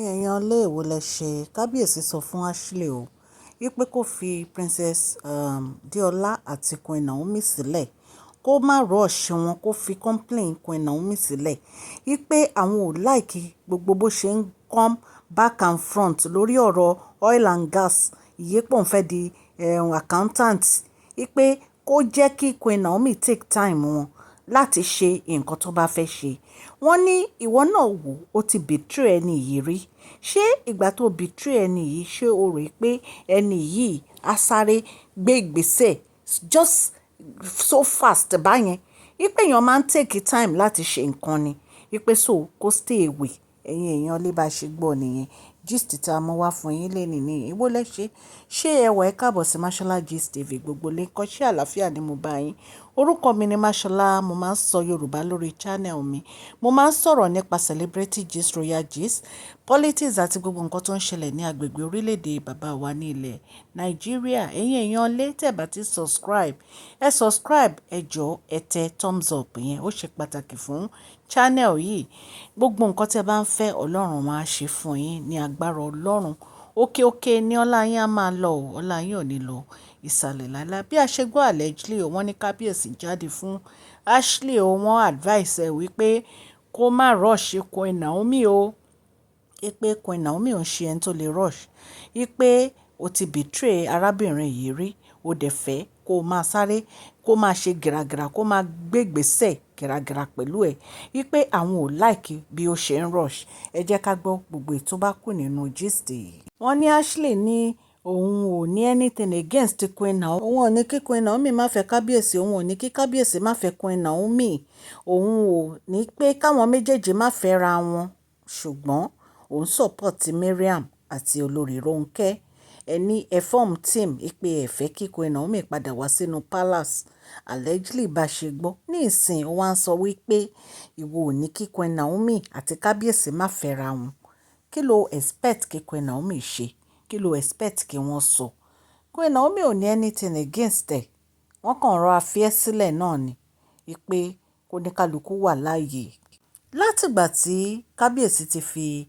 Èèyàn ilé, èwo lẹ ṣe. Kábíyèsí sọ fún Ashley o wípé kó fi Princess Deola àti Queen Naomi sílẹ̀, kó má rush wọn, kó fi complain Queen Naomi sílẹ̀. Wípé àwọn ò like gbogbo bó ṣe ń come back and front lórí ọ̀rọ̀ oil and gas. Ìyẹ́pọ̀ ń fẹ́ di accountant. Wípé kó jẹ́ kí Queen Naomi take time wọn láti ṣe nǹkan tó bá fẹ́ ṣe. Wọ́n ní ìwọ náà wò ó, ti betray ẹni yìí rí. Ṣé ìgbà tó betray ẹni yìí, ṣe o rò pé ẹni yìí á sáré gbé ìgbésẹ̀ just so fast báyẹn? Wípé èèyàn máa ń take time láti ṣe nǹkan ni. Wípé so kó stay away. Ẹ̀yin èèyàn lè bá ṣe gbọ́ nìyẹn. Gist tí a mú wá fún yín lónìí ní ìwọ lẹ ṣe. Ṣé ẹ wà? Ẹ káàbọ̀ sí Mashola Gist TV. Gbogbo lè kọ́ ṣé àlàáfíà ni mo bá yín. Orúkọ mi ni Mashola. Mo máa ń sọ Yorùbá lórí channel mi. Mo máa ń sọ̀rọ̀ nípa celebrity gist, royal gist, politics àti gbogbo nǹkan tó ń ṣẹlẹ̀ ní agbègbè orílẹ̀-èdè bàbá wa ní ilẹ̀ Nàìjíríà. Ẹ̀yin èèyàn lé, tẹ́ bá ti subscribe, ẹ subscribe, ẹ jọ̀ọ́, ẹ tẹ thumbs up yẹn. Ó ṣe pàtàkì fún channel yìí. Gbogbo nǹkan tí ẹ bá ń fẹ́, Ọlọ́run máa ṣe fún yín ní agbára Ọlọ́run. Òkè òkè ní ọlá yín á máa lọ ò, ọlá yín ò ní lọ ìsàlẹ̀ láíláí. Bí a ṣe gbọ́, allegedly o, wọ́n ní kábíyèsí jáde fún Ashley o, wọ́n advice ẹ wípé kó má rush Queen Naomi o. Wípé Queen Naomi ò ń ṣe ẹni tó lè rush. Wípé o ti betray arábìnrin yìí rí, o dẹ̀ fẹ́ kó máa sáré, kó máa ṣe gìràgìrà, kó máa gbé ìgbésẹ̀ gìràgìrà pẹ̀lú ẹ. Wípé àwọn ò like bí ó ṣe ń rush. Ẹ jẹ́ ká gbọ́ gbogbo ètò bá kù nínú gist yìí. Wọ́n ní Ashley ní òun ò ní anything against Queen Naomi. Òun ò ní kí Queen Naomi má fẹ́ kábíyèsí, òun ò ní kí kábíyèsí má fẹ́ Queen Naomi. Òun ò ní pé káwọn méjèèjì má fẹ́ ra wọn. Ṣùgbọ́n òun support Mariam àti olórí Ronke. Ẹ ní ẹ form team pé ẹ fẹ́ kí Queen Naomi padà wá sínú palace. Allegedly bá ṣe gbọ́. Nísìn ó wá ń sọ wípé ìwọ ò ní kí Queen Naomi àti kábíyèsí má fẹ́ ra wọn. Kí lo expect kí Queen Naomi ṣe? Kí lo expect kí wọ́n sọ? Queen Naomi ò ní anything against ẹ. Wọ́n kàn rọra fi ẹ́ sílẹ̀ náà ni. Wípé kó ní kálukú wà láàyè. Láti ìgbà tí kábíyèsí ti fi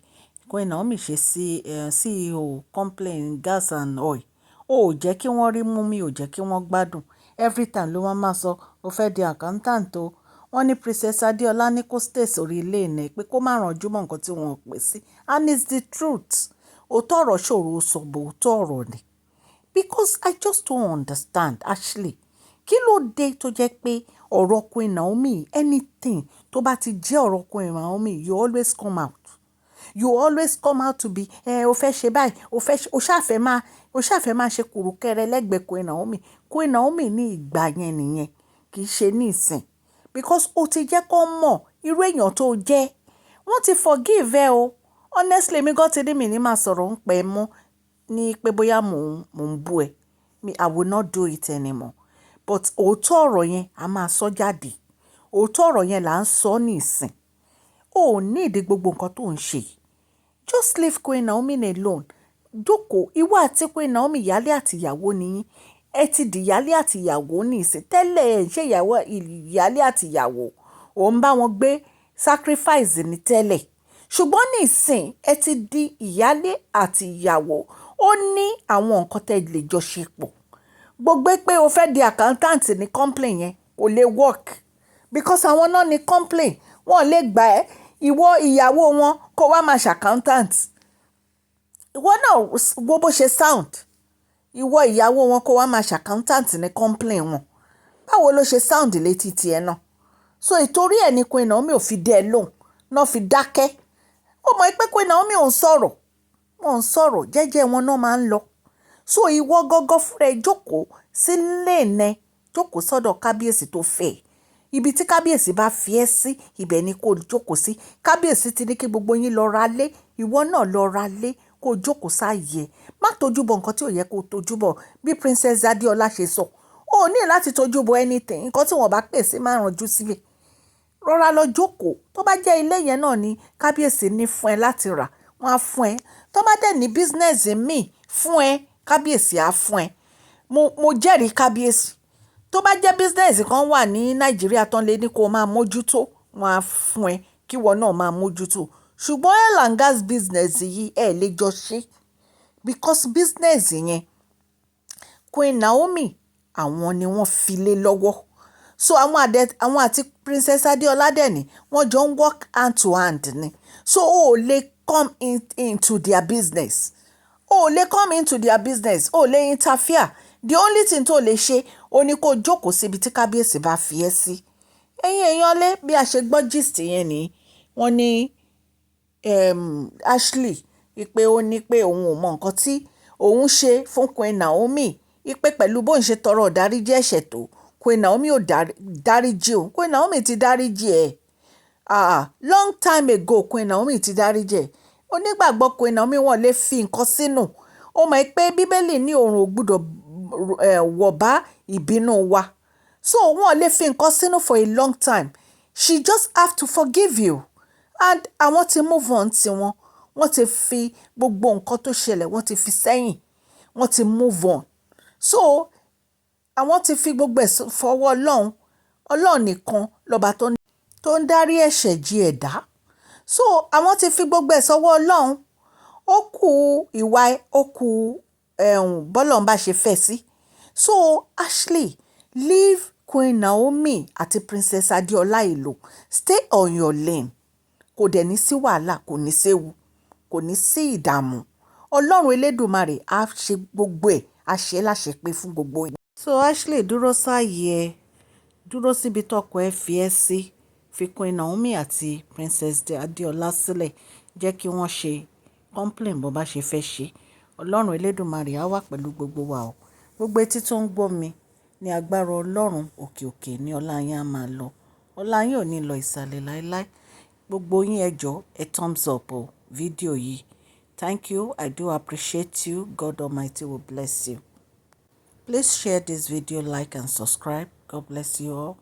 Queen Naomi ṣe sí CEO company gas and oil, ó jẹ́ kí wọ́n rí mú mi, ò jẹ́ kí wọ́n gbádùn. Every time ló máa ń sọ, ó fẹ́ di accountant o. Wọ́n ní Princess Adeola ní kó stay sórí lane ẹ pé kó má ranjú mọ́ nǹkan tí wọ́n pè sí. And it's the truth. Òótọ́ ọ̀rọ̀ ṣòro sọ, but òótọ́ ọ̀rọ̀ ni. Because I just don't understand, Ashley. Kí ló dé tó jẹ́ pé ọ̀rọ̀ Queen Naomi, anything tó bá ti jẹ́ ọ̀rọ̀ Queen Naomi, you always come out. You always come out to be, ẹ o fẹ́ ṣe báyìí, o fẹ́ ṣe, o ṣà fẹ́ máa ṣe kùrùkẹrẹ lẹ́gbẹ̀ẹ́ Queen Naomi. Queen Naomi ní ìgbà yẹn nìyẹn, kì í ṣe nísìn. Because o ti jẹ́ kó mọ̀ irú èèyàn tó jẹ́. Wọ́n ti forgive ẹ o. Honestly, èmi gan tí ní mi ní máa sọ̀rọ̀ ń pẹ́ mọ́ ní pé bóyá mò ń bú ẹ. Me, I will not do it anymore. But òótọ́ ọ̀rọ̀ yẹn a máa sọ jáde. Òótọ́ ọ̀rọ̀ yẹn là ń sọ nísìn. O ò need gbogbo nǹkan tó ń ṣe. Just leave Queen Naomi alone. Jókòó, ìwọ àti Queen Naomi, ìyálé àti ìyàwó ni yín. Ẹ ti di ìyálé àti ìyàwó nísìn. Tẹ́lẹ̀ ẹ ṣe ìyàwó, ìyálé àti ìyàwó. Ò ń bá wọn gbé sacrifice ní tẹ́lẹ̀. Ṣùgbọ́n nísìn ẹ ti di ìyálé àti ìyàwó. Ó ní àwọn nǹkan tí ẹ lè jọ ṣe pọ̀. Gbogbo pé o fẹ́ di accountant ní company yẹn kò lè work. Because àwọn náà ní company, wọ́n lè gbà ẹ́, ìwọ ìyàwó wọn kó wá máa ṣe accountant. Ìwọ náà wo bó ṣe sound. Ìwọ ìyàwó wọn kó wá máa ṣe accountant ní company wọn. Báwo ló ṣe sound létí ti ẹ náà? So ìtorí ẹ ní Queen Naomi ò fi dẹ́ ẹ lóhùn, náà fi dákẹ́. Ó mọ̀ pé Queen Naomi ò ń sọ̀rọ̀, wọ́n ń sọ̀rọ̀, jẹ́jẹ́ wọn náà máa ń lọ. So ìwọ gángan fúnra ẹ jókòó sí lane ẹ, jókòó sọ́dọ̀ kábíyèsí tó fẹ́ ẹ. Ibi tí kábíyèsí bá fi ẹ́ sí, ibẹ̀ ni kó jókòó sí. Kábíyèsí ti ní kí gbogbo yín lọ ra lé, ìwọ náà lọ ra lé, kó jókòó sáyé ẹ. Má tojú bọ nǹkan tí ò yẹ kó tojú bọ. Bí Princess Adeola ṣe sọ, o ò ní láti tojú bọ anything. Nǹkan tí wọ́n bá pè sí má ranjú síbẹ̀. Rọra lọ jókòó. Tó bá jẹ́ ilé yẹn náà ni kábíyèsí ní fún ẹ láti rà, wọ́n á fún ẹ. Tó bá dẹ̀ ní business mi fún ẹ, kábíyèsí á fún ẹ. Mo jẹ́rìí kábíyèsí. Tó bá jẹ́ business kan wà ní Nàìjíríà tó ń lé ní kó máa mójútó, wọ́n á fún ẹ kí ìwọ náà máa mójútó. Ṣùgbọ́n oil and gas business yìí, ẹ lè jọ ṣe, because business yẹn, Queen Naomi, àwọn ni wọ́n fi lé lọ́wọ́. So àwọn àti Princess Adeola dẹ̀ ni wọ́n jọ ń work hand to hand ni. So o ò lè come into their business, o ò lè come into their business, o ò lè interfere. The only thing tó lè ṣe, o ní kó jókòó síbi tí kábíyèsí bá fi ẹ́ sí. Ẹ̀yin èèyàn lé, bí a ṣe gbọ́ gist yẹn ni wọ́n ní Ashley pé ó ní pé òun ò mọ nǹkan tí òun ṣe fún Queen Naomi, pé pẹ̀lú bóun ṣe tọrọ ìdáríjì ẹ̀ṣẹ̀ tó, Queen Naomi ò dáríjì òun. Queen Naomi ti dáríjì ẹ̀. Ah, long time ago, Queen Naomi ti dáríjì ẹ̀. Onígbàgbọ́ Queen Naomi, wọ́n lè fi nǹkan sínú. Ó mọ̀ pé Bíbélì ní òòrùn ò gbọdọ̀ wọ̀ bá ìbínú wa. So wọ́n lè fi nǹkan sínú for a long time. She just have to forgive you and àwọn ti move on tiwọn. Wọ́n ti fi gbogbo nǹkan tó ṣẹlẹ̀, wọ́n ti fi sẹ́yìn, wọ́n ti move on. So àwọn ti fi gbogbo ẹ̀ fọwọ́ Ọlọ́run. Ọlọ́run nìkan lọ́ba tó ń dárí ẹ̀ṣẹ̀ jì ẹ̀dá. So àwọn ti fi gbogbo ẹ̀ sọ́wọ́ Ọlọ́run. Ó kù ìwà ẹ̀, ó kù ẹ̀hún bọ́lọ́run bá ṣe fẹ́ sí. So Ashley, leave Queen Naomi àti Princess Adeola alone. Stay on your lane. Kò dẹ̀ ní sí wàhálà, kò ní séwu, kò ní sí ìdààmú. Ọlọ́run Elédùmarè á ṣe gbogbo ẹ̀, á ṣe é láṣepé fún gbogbo yín. So Ashley, dúró sáyé ẹ, dúró síbi tọ́kọ ẹ fi ẹ́ sí. Fi Queen Naomi àti Princess Adeola sílẹ̀, jẹ́ kí wọ́n ṣe complain bó bá ṣe fẹ́ ṣe. Ọlọ́run Elédùmarè á wà pẹ̀lú gbogbo wa o. Gbogbo etí tó ń gbọ́ mi, ní agbára Ọlọ́run, òkè òkè ní ọlá yín á máa lọ. Ọlá yín ò ní lọ ìsàlẹ̀ láíláí. Gbogbo yín, ẹ jọ̀ọ́, ẹ thumbs up o fídíò yìí. Thank you. I do appreciate you. God Almighty will bless you. Please share this video, like and subscribe. God bless you all.